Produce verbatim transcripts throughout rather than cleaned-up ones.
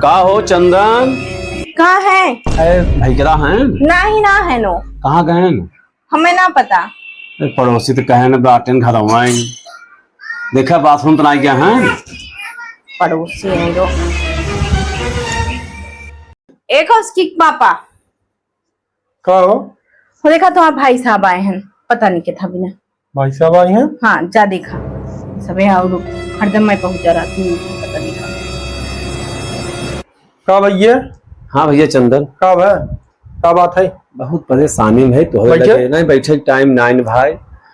का हो चंदन? का है? अरे भैकरा हैं? नाही, ना है नो। कहाँ गए हैं? हमें ना पता। अरे पड़ोसी तो कहे न बाटेन घर आवाइन। देखा बाथरूम तो ना गया है। पड़ोसी हैं जो। एक उसकी पापा। का हो? वो देखा, तुम्हारा भाई साहब आए हैं, पता नहीं के था बिना। भाई साहब आए हैं? हाँ, जा देखा। सबे और हरदम मैं पहुंचा रहती हूँ, पता नहीं का। का भैया? हाँ भैया चंदन। का भा? का बात है? बहुत परेशानी में है तोहरे बैठे? लगे। नहीं, बैठे टाइम नाइन भाई।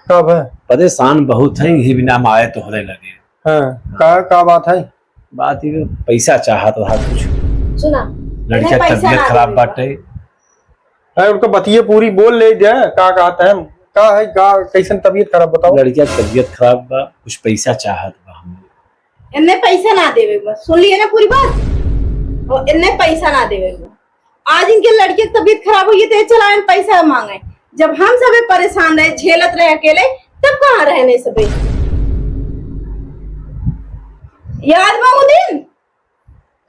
का भा? परेशान बहुत है, यही बिना हम आए तोहरे लगे। हाँ, का, का बात है? बात ये पैसा चाहत रहा कुछ। सुना, लड़किया इन्हें पैसा तबीयत ना खराब देवे। बाटे। अरे उनका बतिये पूरी बोल ले दे, का कहत है, का है, का, कैसन तबीयत खराब बताओ? लड़किया के तबीयत खराब बा, कुछ पैसा चाहत बा हम। इन्हें पैसा ना देवे बा, सुन लिए ना पूरी बात। और इन्हें पैसा ना देवे बा। आज इनके लड़के की तबीयत खराब हुई है तो ये चलाएं पैसा मांगे। जब हम सबे परेशान रहे, झेलत रहे अकेले, तब कहाँ रहे ने सबे? याद बा वो दिन?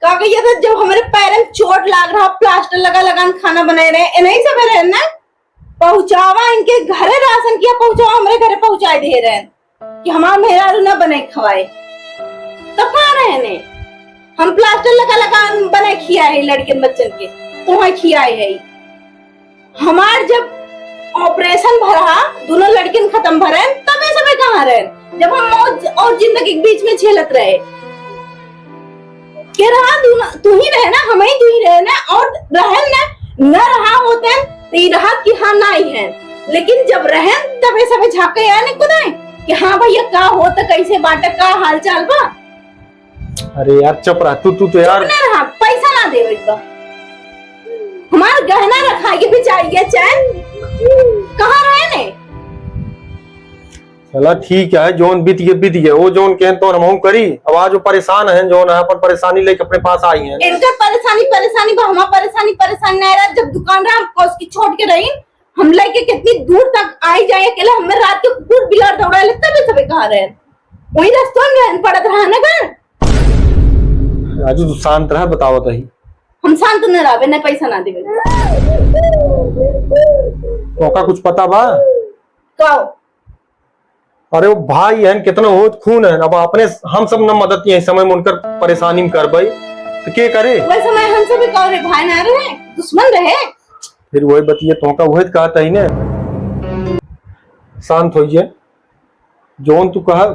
का कहिया था, जब हमरे पैर में चोट लाग रहा, प्लास्टर लगा लगा हम खाना बनाए रहे, ए नहीं सबे रहे ना, पहुँचावा इनके घरे, राशन किया पहुँचावा, हमरे घरे पहुँचाए दे रहे कि हमार मेहरारू ना बने खवाए। तब कहाँ रहे ने? हम प्लास्टर लगा लगा बने खिया है लड़कन बच्चन के, तुम्हें खियाए है। हमार जब ऑपरेशन भरा, दोनों लड़किन खत्म भरन, तबे सबे कहाँ रहन? जब हम मौत और जिंदगी के बीच में झेलत रहे। के रहा? दोनों, तू ही रहे ना, हम ही दू ही रहे ना, और रहन ना, न रहा होतन, तो ये रहा कि हाँ, ना ही है। लेकिन जब रहन, तबे सबे झांके आने को नहीं कि हाँ भैया, का होत, कैसे बाटे, का हाल चाल बा? अरे यार, चुप रह तू, तू तो यार। चुप ना रहा, पैसा ना देवे बा। हमार गहना रखा के भी चाहिए, चैन कहाँ रहे ने? चला ठीक है, जौन बीत गए, बीत गए। वो जौन कहन तो हमहू करी। अब आज वो परेशान हैं, जौन है अपन परेशानी लेके अपने पास आई हैं। इनकर परेशानी, परेशानी बा, हमार परेशानी, परेशानी नहीं रहा। जब दुकान रहा, हम कौस की छोड़ के रही, हम लेके कितनी दूर तक आई जाए अकेले, हमें रात के कुकुर बिलार दौड़ा ले, तबे सबे कहाँ रहे? वही रस्तों में पड़त रहा ना घर। राजू, तू शांत रह, बतावत ही। हम शांत न रहबे, न पैसा ना देबे। ओका कुछ पता बा? का? अरे, वो भाई हन, कितना होत खून हन। अब अपने हम सब न मदद किए समय में उनकर परेशानी में करबई, तो के करे? वही समय हम सब का रे भाई ना रहे, दुश्मन रहे। फिर वही बतिया तोका वही कहत ही ने, शांत होइए। जौन तू कहा,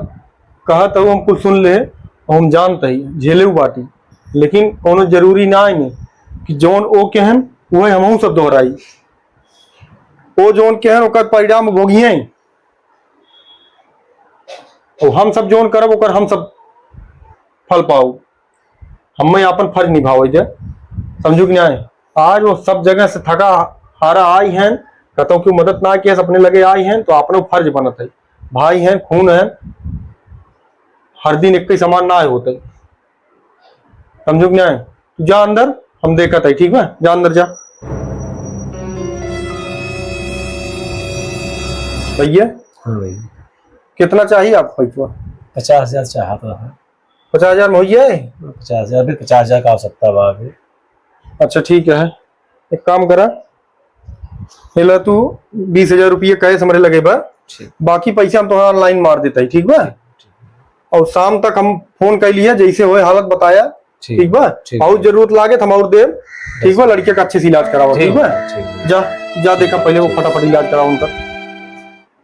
कहत हऊ, हम कुल सुन ले, हम जानत ही, झेले बाटी, लेकिन कोनो जरूरी ना है कि जौन ओ कहन, वही हमहू सब दोहराई। ओ जौन कहन, ओकर परिणाम भोगिए। और हम सब जौन करब, ओकर हम सब फल पाऊ। हमें आपन फर्ज निभावे दे, समझू कि नहीं? आज वो सब जगह से थका हारा आई हैं, कतौ की मदद ना किया, अपने लगे आई हैं, तो अपनो फर्ज बनत है। भाई हैं, खून हैं, हर दिन एक ही समान ना होते, समझू कि नहीं? तू जा अंदर, हम देखत है, ठीक बा? जा अंदर जा। भैया, हाँ भैया। कितना चाहिए आपको पैसा? पचास हजार चाहत रहा। पचास हजार में होइए? पचास हजार, अभी पचास हजार का आवश्यकता बा अभी। अच्छा, ठीक है, एक काम करा, ये ला तू बीस हजार रुपये cash हमरे लगे बा, ठीक। बाकी पैसा हम तोहरा online मार देता है, ठीक बा? ठीक। और शाम तक हम फोन कर लिया, जैसे होए हालत बताया, ठीक। ठीक बा? ठीक। और जरूरत लागे तो हम और देब, ठीक बा? लड़के का अच्छे से इलाज करावा, ठीक ठीक बा? बा, ठीक बा। जा, जा देखा पहले वो फटाफट इलाज करावा उनका।